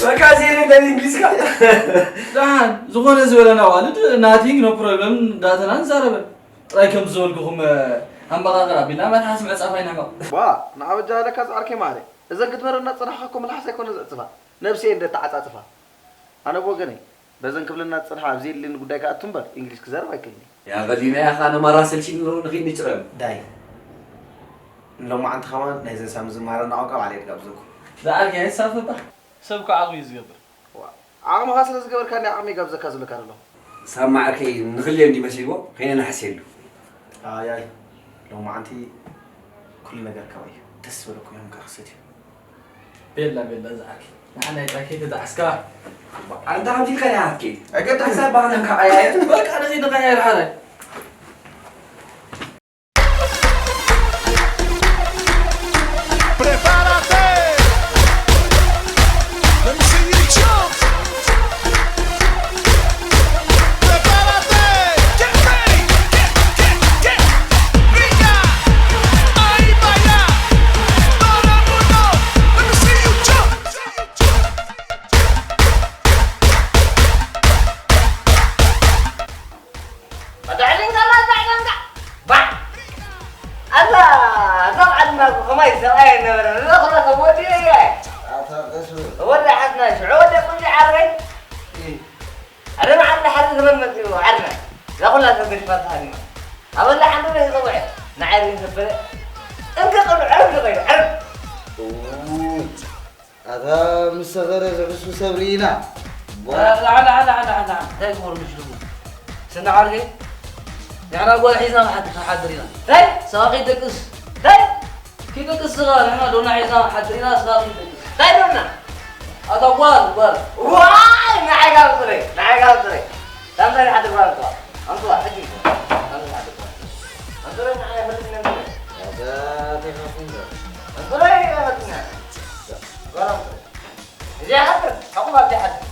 በቃ ዜሪ በል እንግሊዝካ ደሓን ዝኾነ ዝበለና ዋልድ ናቲንግ ኖ ፕሮብለም እንዳተና ንዛረበ ጥራይ ከም ዝበልኩኹም ኣመቓቕር ኣቢልና መልሓስ ምዕጻፍ ኣይንሕመቕ ዋ ንዓበጃ ለካ ዝዓርከይ ማዕረ እዘን ክትምህረና ዝጸናሕካ እኮ መልሓስ ኣይኮነ ዝዕጽፋ ነብሲ እየ እንደ ተዓጻጽፋ ኣነ ብወገነይ በዘን ክብለና ዝጸንሓ ኣብ ዘየድልየኒ ጉዳይ ክኣቱ እምበር እንግሊሽ ክዛረብ ኣይክእልን እየ። ያ በሊናያ ከኣ ነማራ ሰልቺኒ ዶ ንኺድ ንጭረም። ዳይ ንሎማዓንቲ ከማን ናይዘን ሳሚ ዝመሃረና ቋንቋ ባዕለይ ክጋብዘኩም። ዝኣርገ የሳፍባ። ሰብ እኮ ዓቕሚ እዩ ዝገብር። ዓቕምኻ ስለ ዝገበርካኒ ዓቕመይ ይጋብዘካ ዝብለካ ዘለኹ። ሳሚ ዓርከይ ንኽልኤ እንድዩ መሲልዎ ከይነ ንሓስየሉ። ኣያይ ሎማዓንቲ ኩሉ ነገር ካባይ እዩ። ደስ ዝበለኩም እዮም ከኣ ክሰትዩ። ቤላ ቤላ ዝዓኪ ንዓናይ ጣኪ ተጣሕስካ ኣንታ ከምዚ ኢልካ ዲኻ ክትከይድ ኣይገድሕን ሓሳብ ባህልና ከዓያየር በቃ ንኺድ ንቐያየር ሓራይ Prepárate. Let me see you jump. Prepárate. Get ready. Get, get, get. Brinca. Ahí baila. Todo el mundo. Let me see you jump. ኣታ ዓድና እኮ ከማይ ሰብኣይ ኣይነበረን። እዛ ኩላ ሰብ ወዲ እየ። ኣታ ቀስ በል። ወዲ ሓቂ ሽዑ ወደ ቁንዲ ዓረይ። ኣረ መዓር ሓደ ዘመን መጺኡ ዓርና። እዛ ኩላ ሰብ ገዲፋ ተሃዲማ። ኣበላ ዓንዱ ነው የጸውዐ። ንዓይ ርእዩ ዘበለ። እንከ ጸብዐ እንከ ኸይዱ ዓር። እውይ፣ ኣታ ምስ ሰኸረ ዝሕሱ ሰብ ርኢና። ዋ። ላዕላ፣ ላዕላ፣ ላዕላ፣ ላዕላ። እንታይ ግበሩ ምሽ ልቡ? ስና ዓርከይ፣ ንሕና ጓል ሒዝና ንሓድር፣ ንሓድር ኢና። እንታይ? ሰባኺ ደቅስ። እንታይ? ኪደቅስ ስጋ፣ ንሕና ዶና ሒዝና ንሓድር ኢና፣ ስጋ ኪደቅስ። እንታይ ዶና? ኣታ ጓል፣ ጓል። ዋይ፣ ንዓይ ጋር ጥረይ፣ ንዓይ ጋር ጥረይ። ዳምታይ ንሓድር ጓል እንተዋ። ኣንተዋ፣ ሕጂ። ዳምታይ ንሓድር ጓል። ኣንተዋ፣ ንዓይ ሕድር ነብረ። ኣታ ተኻፍን ዶ? ኣንተዋ፣ ሕድር ነብረ። ጓል ኣንተዋ። እዚ ሓድር፣ ሕቁም ኣብዚ ሓድር።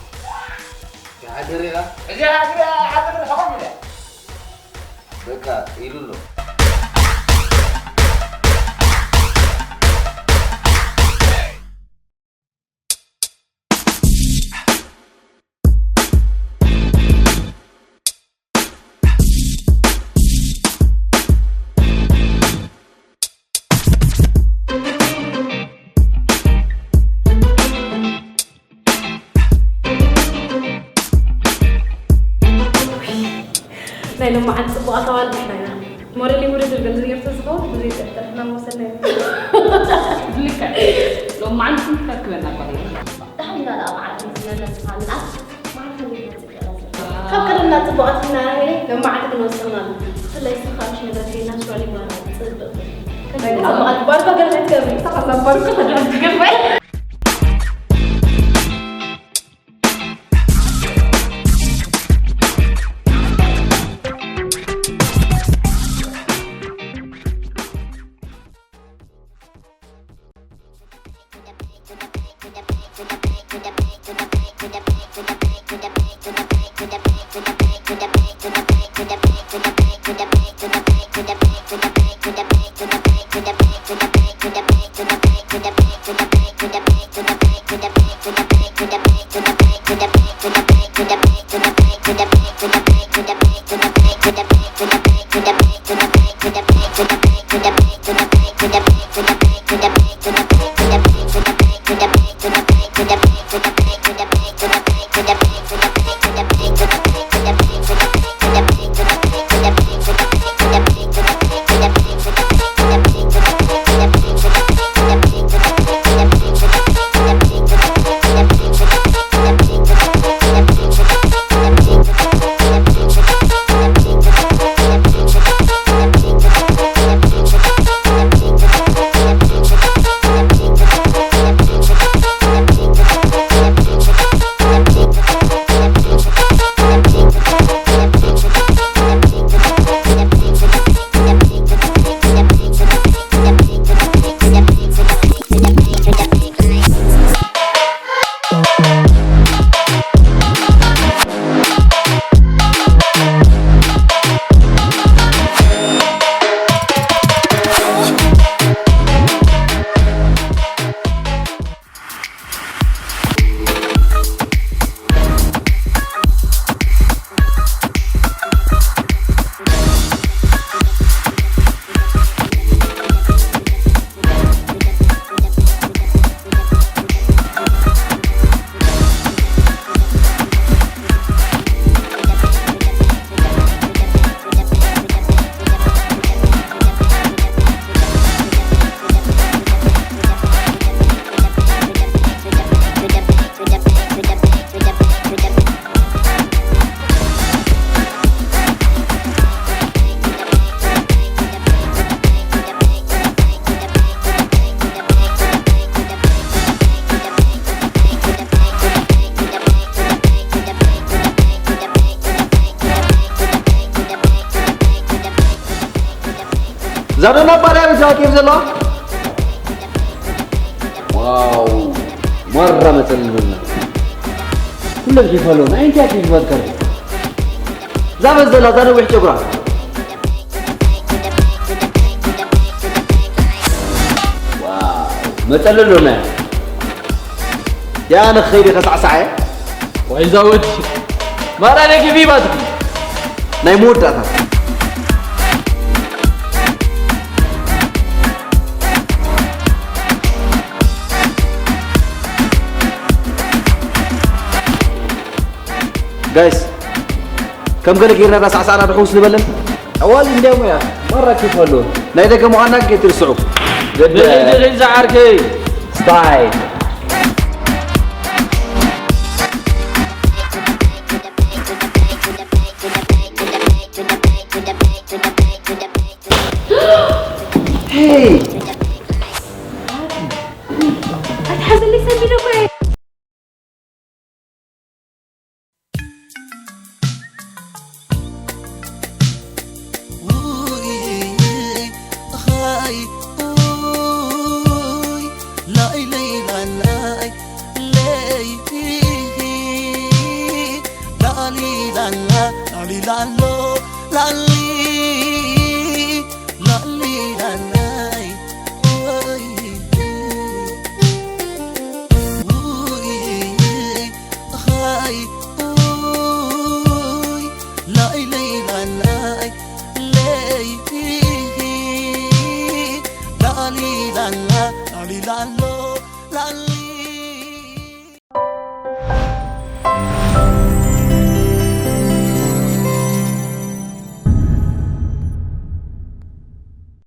ይሓድር ኢኻ? እዚ ሓድር፣ ሓድር ሕቁም ኢለ። በቃ ኢሉ ኣሎ። ናይ ሎማዓንቲ ጽቡቓት ኣዋልድ ንሕና ኢና። ሞዴል ይውርድ ዝብል ዝገርቶ ዝኸውን ብዙይ ጥርጥር ሕማም ወሰድና ኢና። ብልክዕ። ሎማዓንቲ ተረክበና እኳ ኢና። ደሓን ኢና ደኣ መዓልቲ ዝመለስኻ ምልኣት መዓልቲ እንዴት ነጽብቕ ነበር። ካብ ቀደምና ጽቡቓት ኢና ሄለ ሎማዓንቲ ግን ወሰኽና ኣሎ። ብፍላይ ስኻ ምሽ ነገር ናቹራሊ ጓና ጽብቕ። ከምዚ ጽቡቓት ባርኮ ገርፈት ገብሪ። ተኸላ ባርኮ ገርፈት ገብሪ። እዛ ዶ ናብ ባርያ ቤት ኣትዮም ዘለዋ? ዋው፣ ማራ መጸኒ ይብልና። ኩሎም ኬፍ ኣለዎም። ኣይ፣ እንታይ ኬፍ ይበልካ? እዛ በዘላ፣ እዛ ነዊሕ ጨጉራ። ዋው፣ መጸለሎ ናይ። ያ ንኸይዲ ከሳዕሳዐ። ወይ ዛወድ። ማራ ነጊ ቢባትኪ። ናይ መወዳእታ። ጋይስ፣ ከም ገለ ጌርና ዳሳዕሳዕና ድሕውስ ንበለን። ጠዋል እንዲያውም ያ መራ ኪፈሉ ናይ ደገ ምዃንና ከይትርስዑ። ግድ ዝዓርከይ ስታይ። Hey! ኣትሓዝለይ ሰሚረ እኮ እየ።